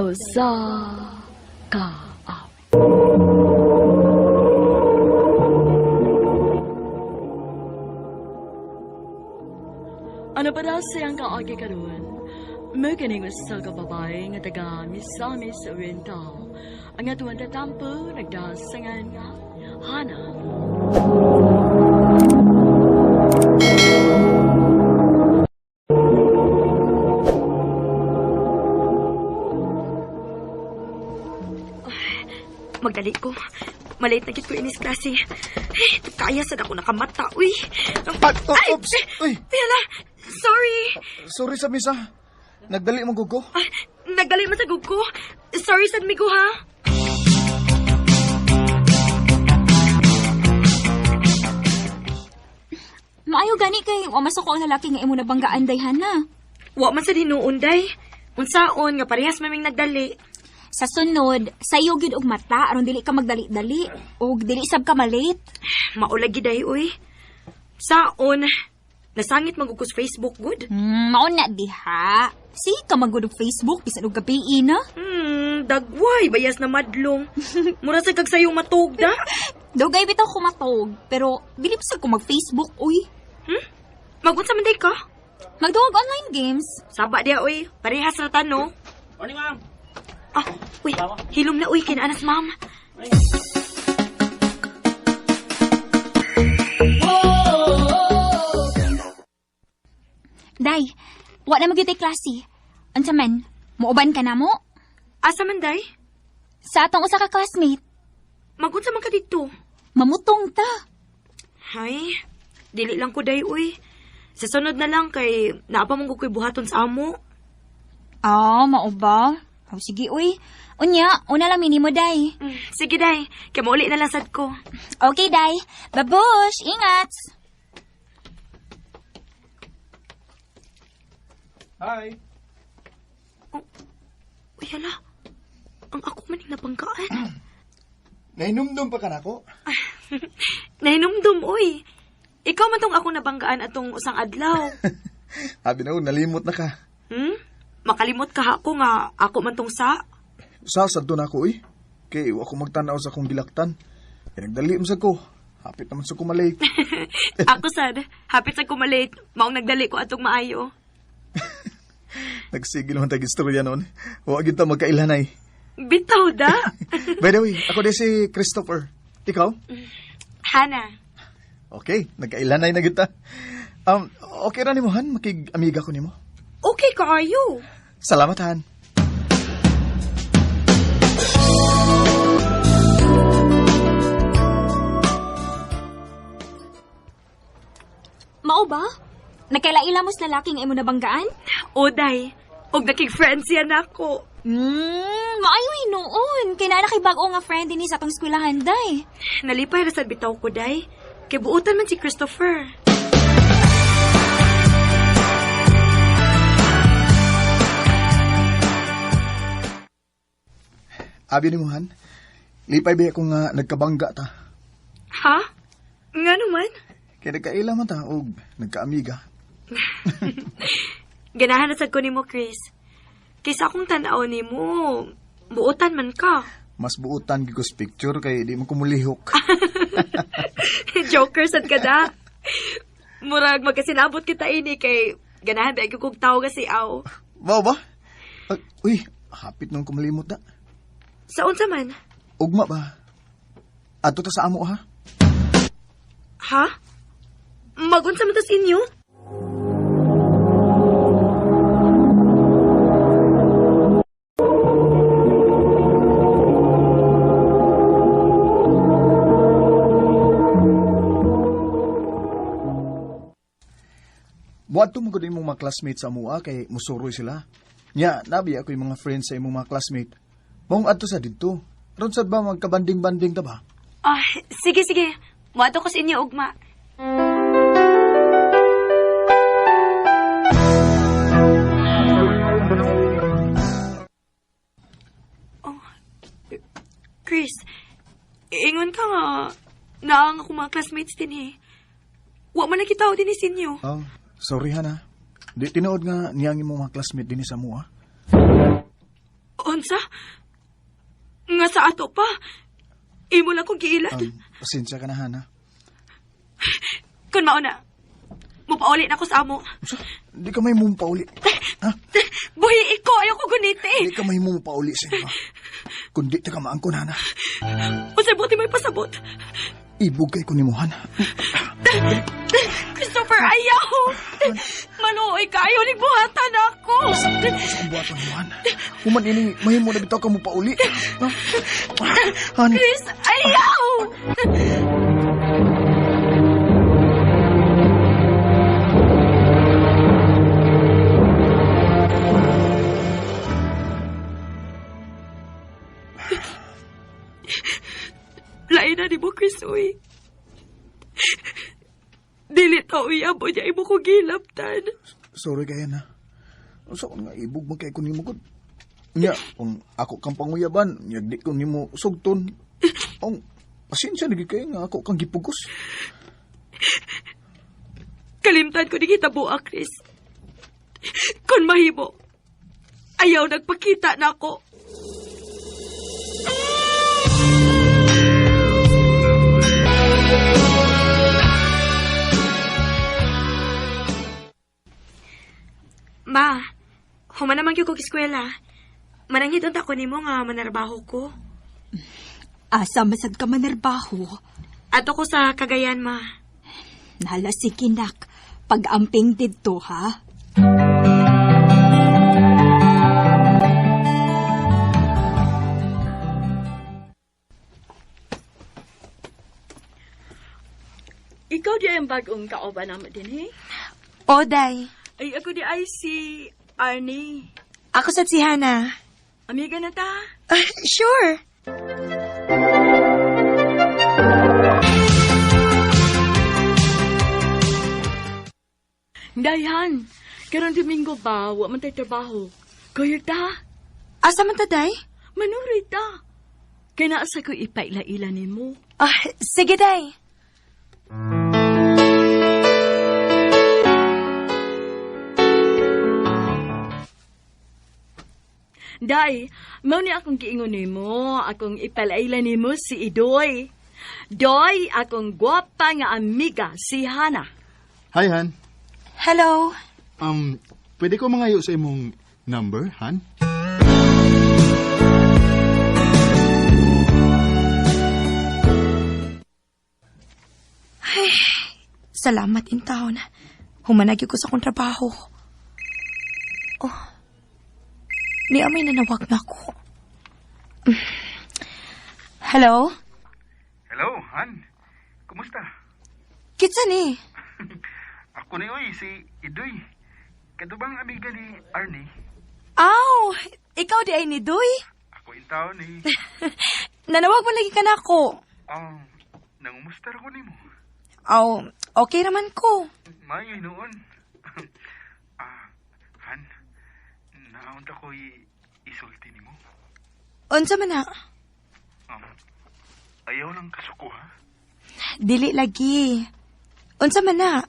Sa usa ka awit. Ano pa daw siyang kaagi karon? Mukining usa ka babae nga taga Misamis Oriental. Ang atuan tatampo nagdasangan nga Hana. Magdali ko. Malate na gid ko inis klase. Eh, kaya sad ako nakamata, uy. Ah, oh, Ay, oops. Uy, Hala, sorry. Sorry sa misa. Nagdali mo gugo. Ah, nagdali man sa ko. Sorry sad migo ha. Maayo gani kay wa masuko ang lalaki nga imo nabanggaan day Hana. Wa man sad hinuon day. Unsaon nga parehas maming nagdali. Sa sunod, sayo gyud og mata aron dili ka magdali-dali ug dili sab ka malate. Maulagi day uy. Saon nasangit man gud ko sa Facebook good. Mao na diha. Sige ka magud og Facebook bisan og gabi na. Dagway bayas na madlong. Mura sa kag sayo matugda. Dugay bitaw ko matog, pero dili pa sad ko mag-Facebook uy. Magunsa man day ka? Magduog online games. Saba dia uy, parehas ra ta no. Morning, ma'am. Ah, uy, hilom na uy kinaanas ma'am. Day, wa na magyud klase. Unsa man, muuban ka na mo? Asa man day? Sa atong usa ka classmate, Magunsa man ka dito? Mamutong ta. Hay, dili lang ko day uy. Sa sunod na lang kay naa pa man ko'y buhaton sa amo. Ah, mao ba? Oh, sige uy. Unya, una lang minimo day. Sige day, kay mauli na lang sad ko. Okay, Day. Babush, ingat! Hi. Uy, hala. Ang ako maning nabanggaan. Nahinumdum pa ka nako? Nahinumdum, uy. Ikaw man tong ako nabanggaan atong usang adlaw. Abi na ko, nalimot na ka. Hmm? Makalimot ka ako nga ako man tong sa. Sa sadto na ako, uy. Kay wa ko magtanaw sa akong gilaktan. Kay nagdali mo sa ko. Hapit naman sa ko malate. Ako sad, hapit sa kumalate, maong nagdali ko atong maayo. Nagsigil man tag istorya noon. Wa gyud ta magkailanay. Bitaw da. By the way, ako di si Christopher. Ikaw? Hana. Okay, nagkailanay na gyud ta. Okay ra nimo Han, makig-amiga ko nimo. Okay kaayo. Salamat Han. Mao ba? Nagkaila-ila mo sa lalaki nga imo nabanggaan? Oday, og nakig-friends yan ako. Maayo hinuon. Kay naa na kay bag-o nga friend dinhi sa atong eskwelahan, Day. Nalipay ra sad bitaw ko, day. Kay buutan man si Christopher. Abi nimo Han. Lipay ba ako nga nagkabangga ta. Ha? Nga naman. Kay nagkaila man ta og nagkaamiga. Ganahan na sad ko nimo, Chris. Kaysa akong tan-aw nimo, buutan man ka. Mas buutan gyud ko sa picture kay di mo kumulihok. Joker sad ka da. Murag magkasinabot kita ini kay ganahan ba kog tawo kasi aw. Mao ba? Ay, uy, hapit nung kumalimot na. Sa unsa man? Ugma ba? Adto ta sa amo ha? Ha? Magunsa man tas inyo? Muadto mo gud imong mga classmates sa amoa kay musuroy sila. Nya, nabi ako yung mga friends sa imong mga classmate. Maong adto sa didto. Aron sad ba magkabanding-banding ta ba? Ah, sige sige. Muadto ko sa inyo ugma. Oh, Chris, ingon ka nga, naang ako mga classmates din eh. Wa man nakita din sa inyo. Oh, sorry Hana. Di tinuod nga niyang imong mga classmate dinhi sa amoa. Unsa? Nga sa ato pa. Imo lang kong giilad. Pasensya ka na, Hana. Kun mauna, mupauli na ko sa amo. Unsa? Di ka may mumpauli. Ha? Buhi iko, ayaw ko guniti. Di ka may mumpauli sa inyo. Kundi ta ka maangkon, Hana. Unsay buti may pasabot. Ibog kay ko nimo, Hana. Christopher, ayaw! Maluoy ka, ayaw ni buhatan ako. Sa akong buhaton nimo, Hana. Human ini, mahimo na bitaw ka mo pauli. Ha? Han, Chris, ayaw! Lain na ni mo, Chris, uy. Dili ta uyab o niya imo ko gilabtan. Sorry kay na. Unsa kon nga ibog man kay ko nimo gud. Nya, kung ako kang panguyaban, nya di ko nimo sugton. Ang pasensya na gyud kay nga ako kang gipugos. Kalimtan ko ni kita buak, Chris. Kung mahimo, ayaw nagpakita na ako. Ma, human naman gyud ko eskwela. Mananghid unta ko nimo nga manarbaho ko. Asa masad ka manarbaho. Ato ko sa Cagayan, ma. Nala si Kinak. Pag-amping didto, ha? Ikaw di ang bagong kaoban namo din, eh? O, day. Ay, ako di ay si Arnie. Ako sa si Hana. Amiga na ta. Ah, sure. Dayan, karon Domingo ba, wa man tay trabaho. Kuyog ta, Asa man ta, day? manuroy ta. Kay naa sa ko ipaila-ila nimo. Ah, sige, day. Day, mao ni akong giingon nimo, akong ipalaila nimo si Idoy. Doy, akong gwapa nga amiga si Hana. Hi, Han. Hello. Pwede ko mangayo sa imong number, Han? Salamat in town. Humanagi ko sa akong trabaho. Oh. Ni amay nanawag na ako. Hello? Hello, Han. Kumusta? Kitsa ni? Ako ni Uy, si Idoy. Kadubang amiga ni Arnie. Aw, ikaw di ay ni Doy. Ako in town eh. Nanawag mo lagi ka na ako. Nangumusta ra ko nimo. Aw, okay raman ko. Maayo noon. Han, naunta ko isulti nimo. Unsa man na? Ayaw lang kasuko, ha? Dili lagi. Unsa man na?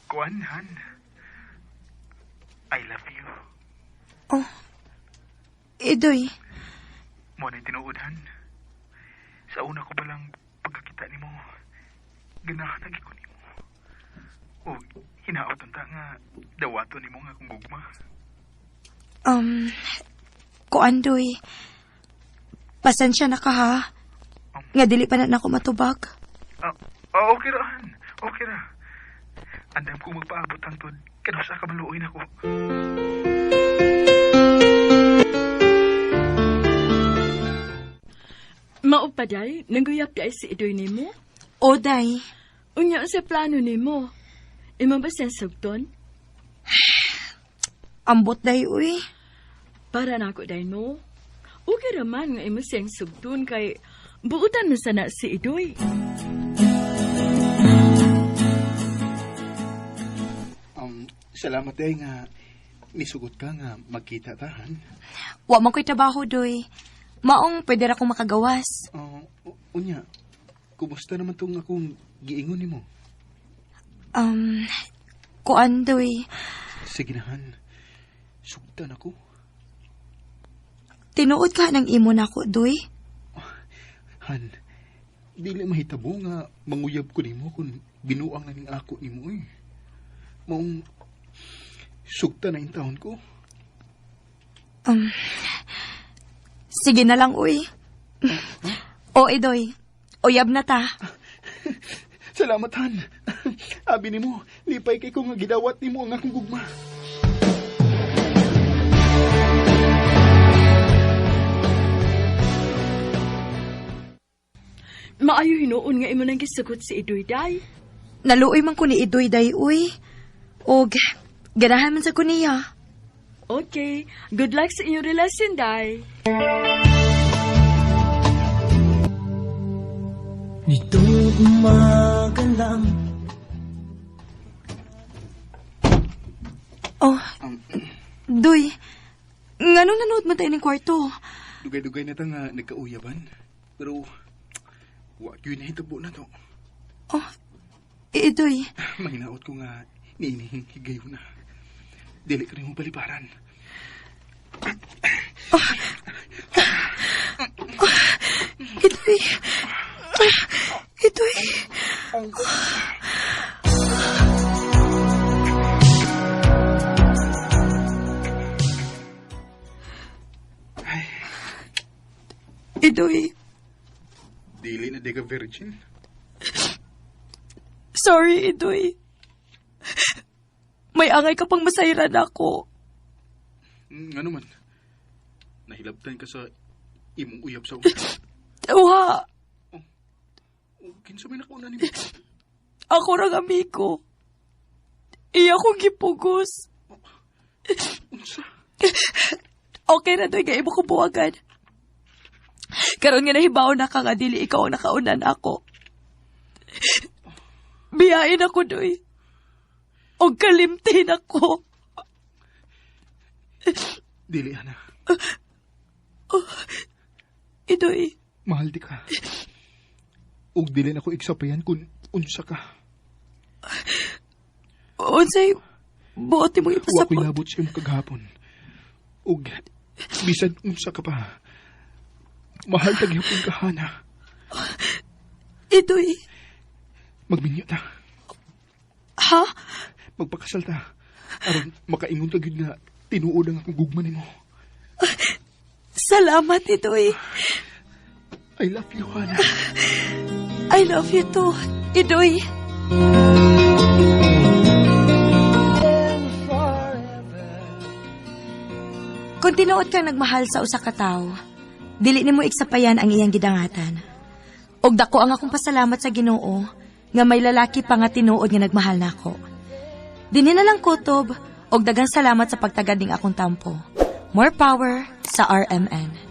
Kuan, Han. I love you. Oh. Idoy. Mo na tinuod, Han. Sa una ko palang pagkakita nimo, ganahan lagi ko nimo. O hinaot unta nga dawato nimo nga akong gugma. Kuan, Doy. Pasensya na ka, ha? Nga dili pa na nako matubag. Okay ra, Han. Okay ra. Andam ko magpaabot hangtod kanusa ka maluoy nako. Mao pa, day, nangguyap di ay si Idoy nimo? O, day. Unya sa plano nimo. Imo ba siyang sugton? Ambot, day, uy. Para nako, day, no? Okay raman nga imo siyang sugton kay buutan mo sana si Idoy. Salamat day nga nisugot ka nga magkita ta, Han. Wa man ko'y trabaho, Doy. Maong pwede ra kong makagawas. Unya, kumusta naman tong akong giingon nimo? Kuan, Doy. Sige na, Han. Sugtan ako. Tinuod ka ng imo nako, Doy? Han, dili mahitabo nga manguyab ko nimo kung binuang na ning ako nimo eh. Maong sugta na yung taon ko. Sige na lang, uy. O, Idoy. Uyab na ta. Salamat, Han. Abi nimo, lipay kay ko nga gidawat nimo ang akong gugma. Maayo hinuon nga imo nang gisugot si Idoy, day. Naluoy man ko ni Idoy, day, uy. Og, ganahan man sa ko niya. Okay, good luck sa inyong relasyon, day. Nitong umaga lang. Oh, Doy. Nganong nanood man tayo ng kwarto? Dugay-dugay na ta nga nagkauyaban. Pero, wa gyud nahitabo na to. Oh, Idoy. Mahinaot ko nga niinihing higayon na. Dili ka rin mo paliparan. Idoy. Idoy. Idoy. Dili na di ka virgin. Sorry, Idoy. May angay ka pang masayran ako. Ano man? Nahilabtan ka sa imong uyab sa una. Uha, Kinsa may nakauna nimo? ako rang amigo. Iya kong gipugos. Unsa? Okay na, Doy, nga imo ko buwagan. Karon nga nahibaw na ka nga dili ikaw ang nakaunan ako. Biyain ako, Doy. Og kalimtin ako. Dili, Ana. Idoy, Mahal di ka. Ug dili na ko igsapayan kung unsa ka. Unsay buot nimo Wa ko'y ipasabot? labot sa imong kagahapon. Ug bisan unsa ka pa. Mahal ta gihapon ka, Hana. Idoy, Magminyo ta. ha? Magpakasal ta. Aron makaingon ka gyud nga tinuod ang akong gugma nimo. Salamat, Idoy. I love you, Hana. I love you too, Idoy. Kung tinuod kang nagmahal sa usa ka tawo, dili nimo iksapayan ang iyang gidangatan. Og dako ang akong pasalamat sa Ginoo nga may lalaki pa nga tinuod nga nagmahal nako. Dinhi na lang kutob og daghang salamat sa pagtagad ning akong tampo. More power sa RMN.